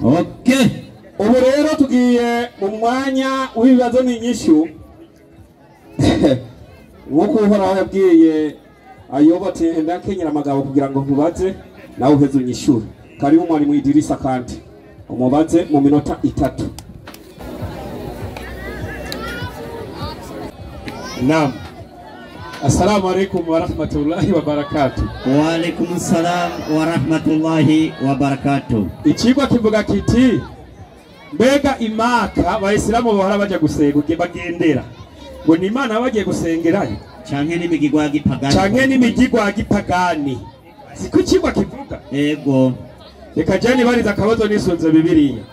Okay. Ubu rero tugiye mu mwanya w'ibibazo n'inyishu. Nkuko Uhoraho yabwiye Ayoba ati ndakenyera amagabo kugira ngo nkubaze nawe uheze unyishure. Karibu mwalimu Idirisa kandi umubaze mu minota 3. Naam. Assalamu alaikum wa rahmatullahi wa barakatuh. Wa alaikum salam wa rahmatullahi wa barakatuh. Icigwa kivuga kiti mbega imaka abayisilamu bahora baja gusenga bagendera ngo ni Imana bagiye gusengerayo canke n'imigigwa ya gipagani, canke n'imigigwa ya gipagani. Siko icigwa kivuga. Ego. Reka jeni bariza akabazo nisunze Bibiliya.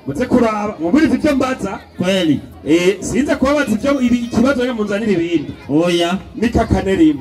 Muze kuraba mubiriza ivyo mbaza kweli. Sinze kubabaza ivyo ikibazo yo munzanira ibindi. Oya. Mika 4:1.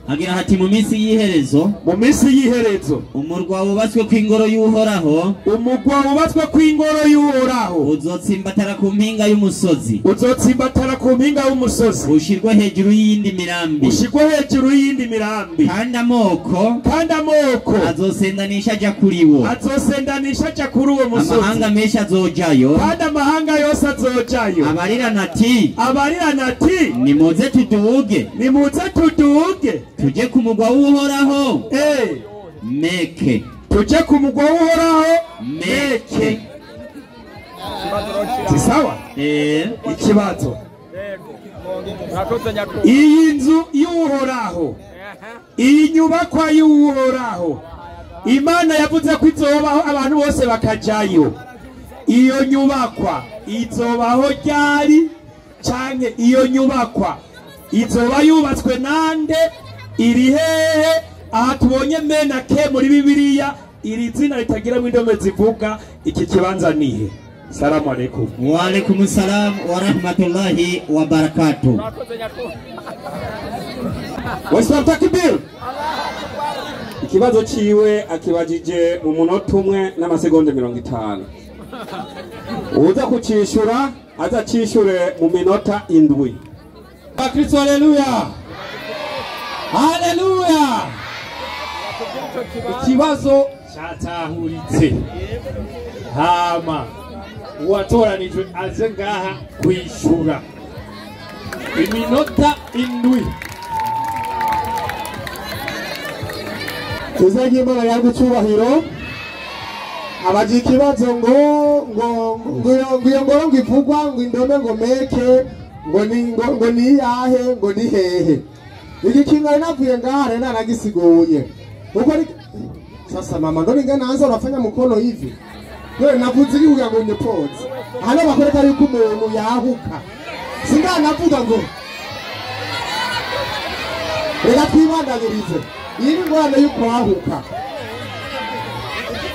Agira hati mu minsi y'iherezo, mu minsi y'iherezo umurwa wubatswe kw'ingoro y'Uhoraho, umurwa wubatswe kw'ingoro y'Uhoraho uzotsimbatara ku mpinga y'umusozi, uzotsimbatara ku mpinga y'umusozi, ushirwe hejuru y'iyindi mirambi, ushirwe hejuru y'iyindi mirambi, kandi amoko, kandi amoko azosendanisha aja kuri wo, azosendanisha aja kuri uwo musozi, amahanga menshi azojayo, kandi amahanga yose azojayo, abarirana ati, abarirana ati, nimuze tuduge, nimuze tuduge tuje ku mugwa w'Uhoraho. Meke. Tuje ku mugwa w'Uhoraho meke. Si sawa? Ikibazo. Iyi nzu y'Uhoraho, iyi nyubakwa y'Uhoraho, Imana yavuze ko izobaho abantu bose bakajayo. Iyo nyubakwa izobaho ryari? Canke iyo nyubakwa izoba yubatswe nande? Iri hehe? Aha tubonye mena ke muri Bibiliya iri zina ritagira indome zivuga iki kibanza nihe? Salamu alaikum. Wa alaikum salam wa rahmatullahi wa barakatuh. Waislamu takbir. Ikibazo ciwe akibajije mu munota umwe n'amasegonda 50. Uza kucishura azacishure mu minota 7. Kristo, haleluya. Haleluya. Ikibazo cyatahuritse. Hama uwatoranijwe aze ngaha kwishura iminota 7. Tuzagiye Imana yabwe icyubahiro. Abaje ikibazo ngo ngo ngo iyo ngoro ngo ivugwa ngo indome ngo meke ngo ni ngo ni yahe ngo ni hehe. Iki kinga navuye ngaha naragisiguye. Uko sasa mama ndo ningana anza unafanya mkono hivi. Wewe navuze iki kugira ngo unyepoze. Hano bakoreka yuko umuntu yahuka. Singa navuga ngo reka twibandanyirize. Iyi ni ngorane y'ukwahuka.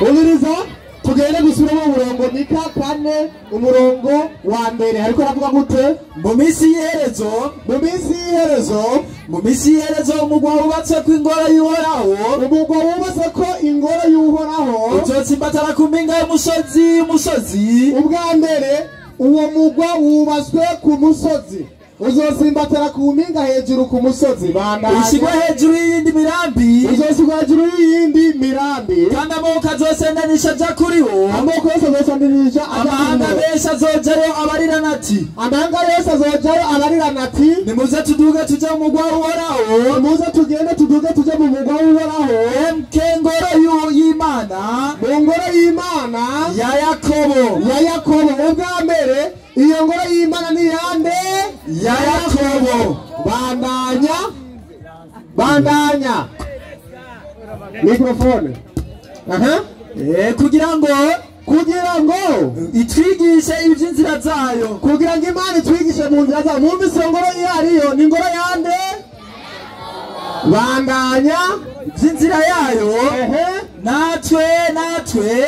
Ubiriza tugende gusubiramo umurongo Mika 4 umurongo wa mbere. Ariko aravuga gute? Mu minsi y'iherezo, mu minsi y'iherezo, mu minsi y'iherezo umugwa wubatswe kw'ingoro y'Uhoraho, umugwa wubatswe ko ingoro y'Uhoraho uzotsimbatara ku mpinga y'umusozi, umusozi. Ubwa mbere uwo mugwa wubatswe ku musozi, uzosimbatara ku mpinga hejuru ku musozi, bandanya ushirwe hejuru y'iyindi mirambi, uzoshirwa hejuru y'iyindi mirambi, kandi amoko azosendanisha aja kuri wo, amoko yose azosendanisha, amahanga menshi azojayo abarirana ati, amahanga yose azojayo abarirana ati, nimuze tuduge tuje mu mugwa w'Uhoraho, nimuze tugende tuduge tuje mu mugwa w'Uhoraho, MK ngoro y'Imana, mu ngoro y'Imana ya Yakobo, ya Yakobo. Ubwa mbere iyo ngoro y'Imana ni yande? Ya Yakobo. Bandanya, bandanya mikrofone. Aha. Kugira ngo, kugira ngo itwigishe iby'inzira zayo, kugira ngo Imana itwigishe mu nzira zayo. Mwumvise ngoro iyo ariyo ni ngoro yande? Bandanya iby'inzira yayo. Natwe, natwe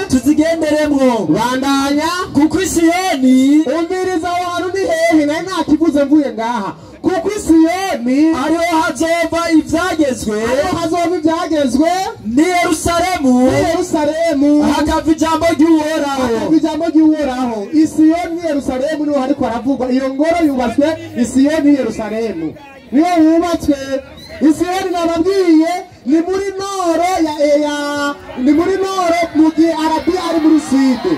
tuzigenderemwo. Bandanya kuko Isiyoni, umviriza aho hantu ni hehe? Nari nakivuze mvuye ngaha. Kuko Isiyoni ariho hazova ivyagezwe, ariho hazova ivyagezwe, ni Yerusalemu, ni Yerusalemu hakava ijambo ry'Uhoraho, hakava ijambo ry'Uhoraho. Isiyoni ni Yerusalemu niho hariko haravugwa. Iyo ngoro yubatswe Isiyoni ni Yerusalemu niho yubatswe. Isiyoni nababwiye ni muri noro ya ni muri noro mu gihe Arabiya ari muri side?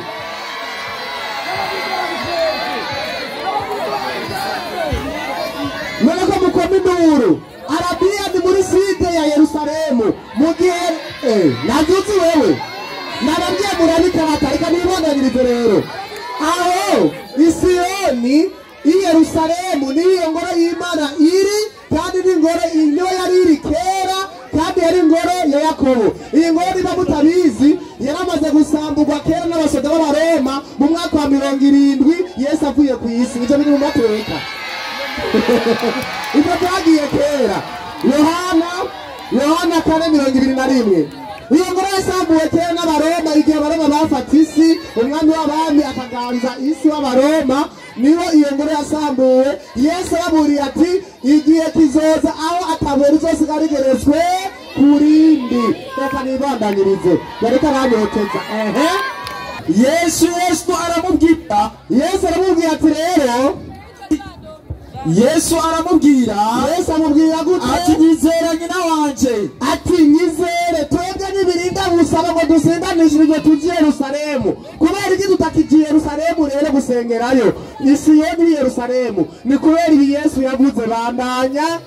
None ko mukoma induru, Arabiya ni muri side ya Yerusalemu. Mu gihe nabyutse wewe nababwiye murabikata, reka nibonanirize rero. Aho Isiyoni i Yerusalemu niyo ngoro y'Imana iri, kandi n'ingoro niyo yari iri kera, kandi yari ingoro ya Yakobo. Iyi ngoro niba mutabizi yaramaze gusamburwa kera n'abasoda b'Abaroma mu mwaka wa 70 Yesu avuye ku isi. Ivyo biri mu mateka, ivyo byagiye kera. Yohana 4:21. Iyo ngoro yasambuwe kera n'Abaroma igihe Abaroma bafata isi, umwami w'abami akaganza isi w'Abaroma, niho iyo ngoro yasambuwe. Yesu araburiye ati igihe kizoza aho atabera uzosigara rigeretswe kurindi. Reka nibandanyirize, yareka aranyoteza. Ehe, Yesu aramubwira, Yesu aramubwira ati rero, Yesu aramubwira, Yesu amubwira gute? Ati nyizera nyina wanje, ati nyizere. Twebwe ntibirinda gusaba ngo dusenganishijwe tujye Yerusalemu. Kubera iki tutakijye Yerusalemu rero gusengerayo? Isiyoni Yerusalemu ni kubera ibi Yesu yavuze. Bandanya,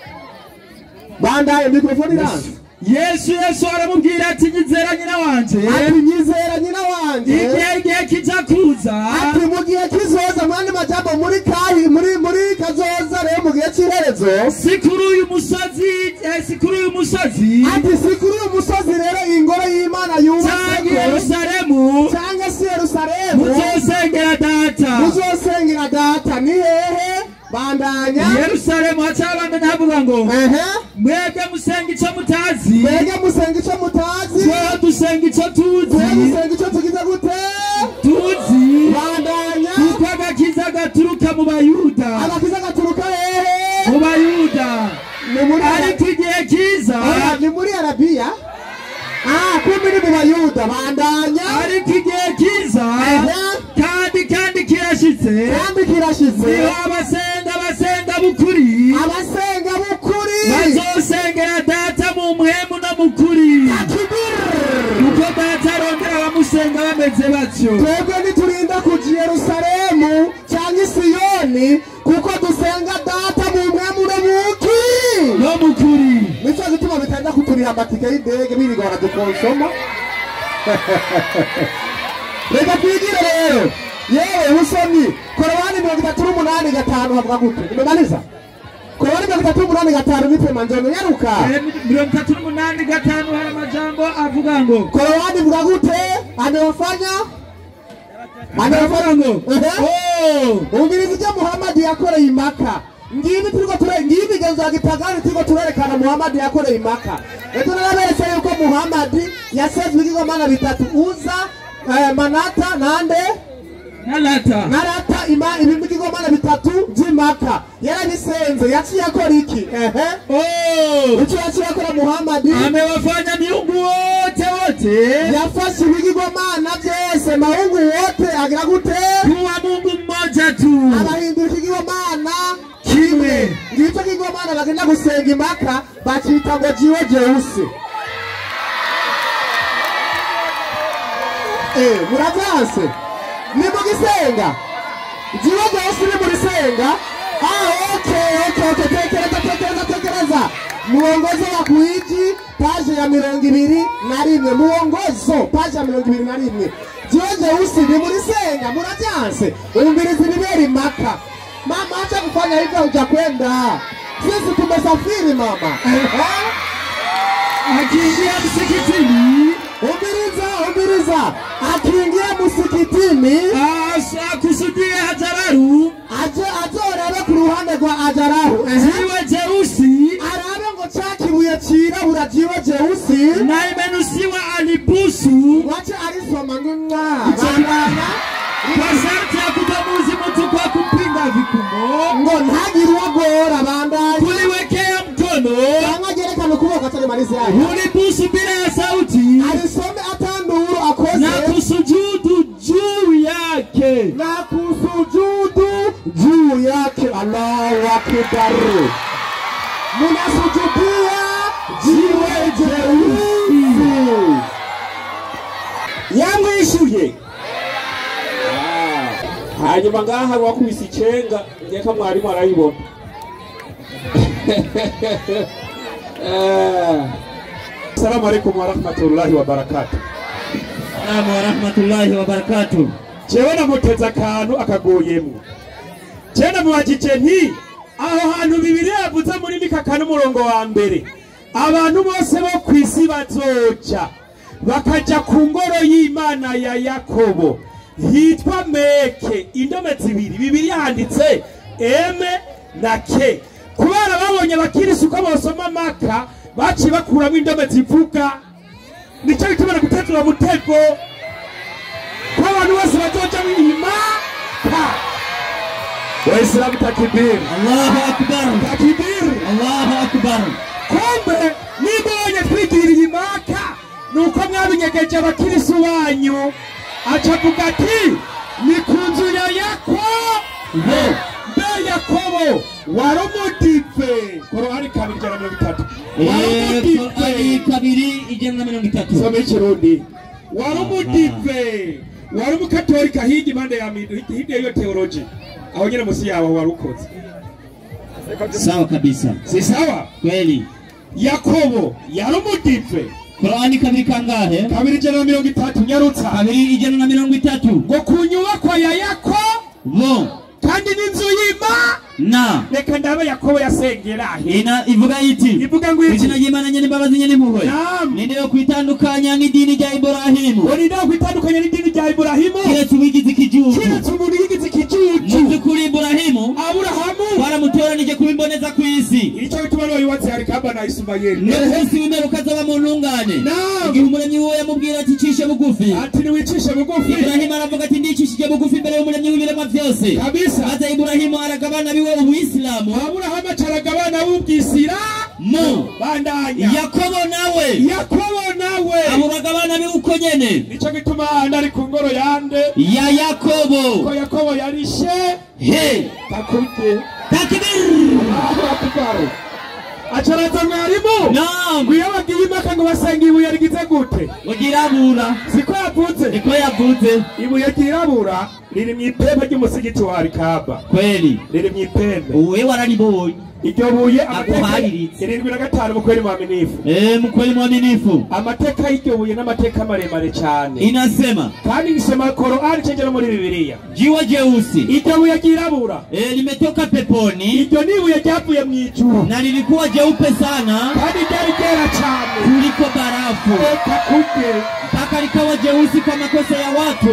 bandanya, mikrofoni iranze. Yesu aramubwira ati nyizera nyina wanje, ati nyizera nyina wanje, igihe kiza kuza, ati mu gihe kizoza. Mwandi majambo muri kahi muri kazoza rero mu gihe c'iherezo, si kuri uyu musozi, si kuri uyu musozi, ati si kuri uyu musozi rero ingoro y'Imana yubatse Yerusalemu, cyangwa si Yerusalemu, muzosengera data, muzosengera data. Ni hehe? Bandanya. Yerusalemu. Hacabandanya havuga ngo mwebwe musenga ico mutazi, mwebwe musenga ico mutazi, tweho dusenga ico tuzi, tweho dusenga ico tugize gute? Tuzi. Bandanya. Kuko agakiza gaturuka mu Bayuda. Agakiza gaturuka hehe? Mu Bayuda. Ariko igihe kiza, ni muri Arabiya. Kumbe ni mu Bayuda. Bandanya. Ariko igihe kiza, kandi kirashitse, kandi kirashitse, niho abasenga bukuri, abasenga bukuri bazosengera data mu mpwemu no mu kuri, kuko data arondera abamusenga bameze batyo. Twebwe ntiturinda kuja Yerusalemu cyangwa Isiyoni, kuko dusenga data mu mpwemu no muki no mu kuri. Nico gituma bitenda kuturiha amatike y'indege birirwa baradukonsoma. Reka twigire rero. Yewe usomyi, Korowani 38:5 havuga gute? Nimemaliza. Korowani 38:5 nipe manjano nyaruka. 38:5 hari amajambo avuga ngo Korowani ivuga gute? Amewafanya ngo umviriza ibyo Muhammad yakoreye i Maka. Ngibi turiko ngibi migenzo ya gipagani turiko turerekana Muhammad yakoreye i Maka. Eto naraberetse yuko Muhammad yasezwe ibigirwamana bitatu, Uza, Manata nande Narata. Narata ibigirwamana bitatu by'Imaka. Yarabisenze. Yaciye akora iki? Ehe. Icyo yaciye akora Muhammad, amewafanya miungu wote wote, yafashe ibigirwamana byose, maungu wote agira gute? Kuwa Mungu mmoja tu, abahindura ikigirwamana kimwe. Ngicyo kigirwamana bagenda gusenga Imaka bacita ngo jiwe jeusi. Muravyanse? Ni mugisenga jiwe jeusi ni murisenga. Okay, tekereza. Muongozo wa kuiji paje ya 21, muongozo paje ya 21. Jiwe jeusi ni murisenga. Muravyanse? Umvirizi biberi Maka. Mama, acha kufanya hivyo, hujakwenda. Sisi tumesafiri mama. Akiingia msikitini, umviriza. Akiingia msikitini, akusudie Hajararu, aje azorabe ku ruhande rwa Ajarahu. Jiwe jeusi, arabe ngo ca kibuye cirabura jiwe jeusi, na imenusiwa alibusu, wache alisoma ngo mwa. Kwa sharti ya kutomuuzi mtu kwa kupinga vikumbo, ngo ntagire uwagora. Bandanya. Kuliwekea mkono, cyangwa agerekane ukuboko atarimaliza yake, ulibusu bila ya sauti, alisome atanduru akoze, na kusujudu juu yake, na kusujudu juu yake. Allahu akbar. Munasujudia jiwe jeusi. Yamwishuye. Hanyuma ngaha wakubise icenga ngeka mwarimu arayibona. Assalamu alaikum wa rahmatullahi wa barakatuh. Assalamu wa rahmatullahi wa barakatuh. Jewe namuteza akantu akagoyemwo. Jewe namubajije nti aho hantu Bibiliya yavuze muri Mika kane umurongo wa mbere, abantu bose bo kw'isi bazoja bakaja ku ngoro y'Imana ya Yakobo hitwa Meke, indome zibiri. Bibiliya handitse M na K. Kubera babonye abakirisi uko bosoma Maka, baciye bakuramo indome zivuga. Nico gituma gutezura mutego ko abantu bose bazoja Maka. Waislamu takbir. Allahu akbar. Takbir. Allahu akbar. Kumbe nibonye twigiriye Maka nuko mwabinyegeje abakirisi banyu. Acavuga ati ni ku nzu ya Yakobo. Mbe Yakobo wari umudive. Korani 2:30. Korani 2:30. Soma ikirundi. Wari umudive, wari umukatolika hirya impande ya hirya y'iyo theology aho nyine musi yawe wari ukoze. Sawa kabisa. Si sawa? Kweli. Yakobo yari umudive. Korani kabiri kangahe? 2:30 nyarutsa. 2:30. Ngo ku nyubakwa ya Yakobo kandi n'inzu y'Imana. Reka ndabe Yakobo yasengera he. Ina ivuga iti. Ivuga ngo iki? Izina ry'Imana nyene imbabazi nyene impuhwe. Ninde yo kwitandukanya n'idini rya Ibrahimu? Ngo ninde yo kwitandukanya n'idini rya Ibrahimu? Kiretse uwigize ikijuju. Kiretse umuntu yigize ikijuju. Mu by'ukuri Ibrahimu, Aburahamu baramutoranije kuba imboneza ku isi. Icyo bituma rero yubatse Alikaba na Ismaeli. N'umunsi w'imperuka azaba mu ntungane. Igihe umuremyi wiwe yamubwira ati cishe bugufi. Ati niwicishe bugufi. Ibrahimu aravuga ati ndicishije bugufi imbere y'umuremyi w'ibiremwa byose. Kabisa. Maze Ibrahimu aragabana biwe Ubuislamu. Aburahamu acaragabana w'ubwisilamu. Bandanya. Yakobo nawe. Yakobo nawe. Aburagabana biwe uko nyene. Nico gituma ari ku ngoro yande ya Yakobo. Ko Yakobo yarishe he takubye. Takbir. Allahu akbar. Acaraza mwarimu. Naam. Ngo iyo bagiye Imaka ngo basenga ibuye rigize gute? Ngo ryirabura. Siko yavuze. Niko yavuze. Ibuye ryirabura riri mu ipembe ry'umusigiti wa Alikaba. Kweli. Riri mu ipembe. Uwe wararibonye. Iryo buye amateka 75 mukweli mwaminifu. Mkweli mwaminifu. Amateka y'iryo buye n'amateka maremare cyane. Inasema. Kandi isema Korani cenjera muri Bibiliya. Jiwe jeusi. Iryo buye ryirabura. Limetoka peponi. Iryo ni ibuye ryavuye mu ijuru. Na lilikuwa jeupe sana. Kandi ryari ryera cyane. Kuliko barafu. Mpaka likawa jeusi kwa makosa ya watu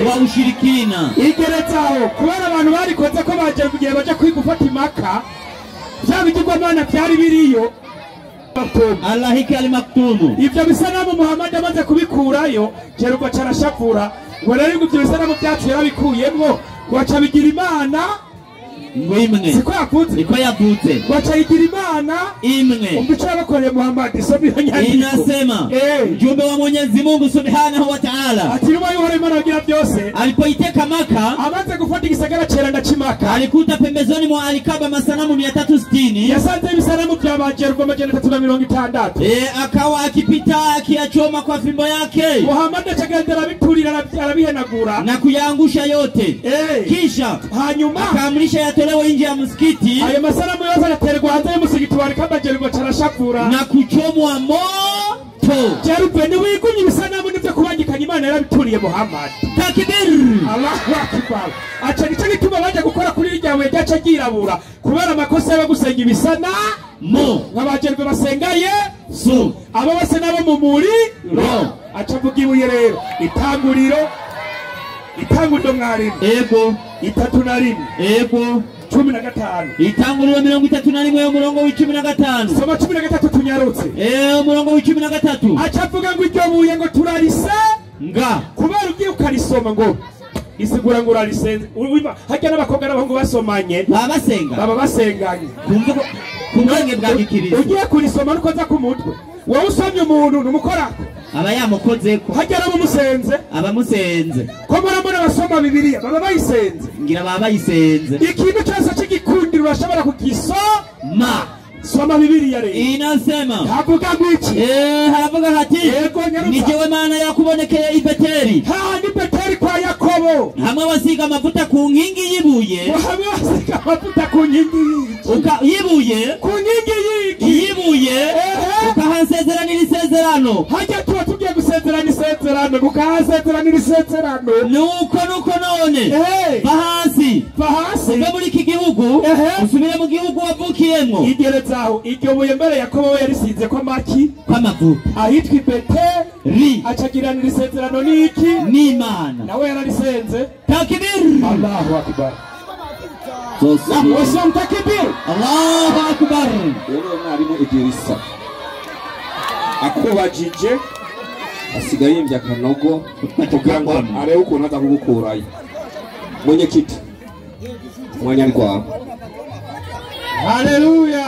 wa ushirikina. Igeretsaho kubera abantu barikoze ko baje kugiye baje kwigufata Imaka. Bya bigirwamana byari biriyo. Allahiki al-Maktumu. Ibyo bisanamu Muhammad amaze kubikurayo, Jeruba carashapura ngo rero ibyo bisanamu byacu yarabikuyemwo, ngo aca bigira Imana ngo imwe. Siko yavuze. Niko yavuze. Ngo aca yigira Imana imwe. Umbico yabakoreye Muhammad soma iyo nyandiko. Inasema mjumbe wa Mwenyezi Mungu Subhanahu wa Ta'ala. Ati nyuma y'uhora Imana agira byose. Alipoiteka Maka, amaze gufata igisagara ceranda c'Imaka, alikuta pembezoni mwa Alikaba masanamu 360. Yasanze ibisanamu bya bajerwa 360. Akawa akipita akiyachoma kwa fimbo yake. Muhammad acagendera biturira arabihenagura na kuyaangusha yote. Kisha hanyuma akaamrisha yatolewe nje ya msikiti. Ayo masanamu yose araterwa hanze y'umusigiti wa Alikaba, Jeruba carashapura na kuchomwa moto. Jeruba ni wigumye ibisanamu nivyo kubangikanya Imana yarabituriye Muhammad. Takbir. Allahu akbar. Aca nico gituma baje gukora kuri irya buye ryaca ryirabura kubera amakosa y'abagusenga ibisana mu nk'abajerwe basenga Yesu abo bose nabo mu muriro. Aca avuga ibuye rero itanguriro mwarimu. Ego. 31. Ego. 15. Itanguriro 31 y'umurongo w'15. Soma 13 tunyarutse. Umurongo w'13. Aca avuga ngo iryo buye ngo turarise nga kubera ugiye ukarisoma ngo isigura ngo urarisenze. Hajya n'abakobwa n'abahungu basomanye baba basenganye. Ku bwenge bwa gikristo. Ugiye kurisoma nuko aza ku mutwe. Wowe usomye umuntu numukorako aba yamukozeko. Hajya n'abamusenze abamusenze. Ko murabona basoma Bibiliya baba bayisenze. Ngira baba bayisenze. Ikintu cyose cy'igikundiro urashobora kugisoma. Soma Bibiliya rero. Inasema. Havuga ngo iki? Haravuga hati. Yego nyarutsa. Ni jewe Mana yakubonekeye i Beteli. Ha ni Beteli kwa Yakobo. Hamwe wasiga amavuta ku nkingi y'ibuye. Hamwe wasiga amavuta ku nkingi y'iki? Y'ibuye. Ku nkingi y'iki? Y'ibuye. Ukahansezeranira isezerano. Hajya tuba tugiye gusezerana isezerano, ukahasezeranira isezerano. Nuko nuko none. Va hasi. Va hasi. Uve muri iki gihugu. Usubire mu gihugu wavukiyemo. Igerezaho iryo buye mbere Yakobo yarisize ko amaki? Kw'amavuta. Ahitwa Ibeteli. Acagiranira isezerano n'iki? N'Imana. Nawe yararisenze. Takbir. Allahu akbar. Waislamu takbir. Allahu akbar. Rero mwarimu Idirisa akubajije asigaye yimbye akanogo kugira ngo arebe ukuntu aza kugukurayo. Mwenyekiti, mwanya ni kwawe. Haleluya.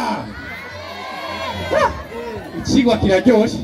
Ikigwa kiraryoshe.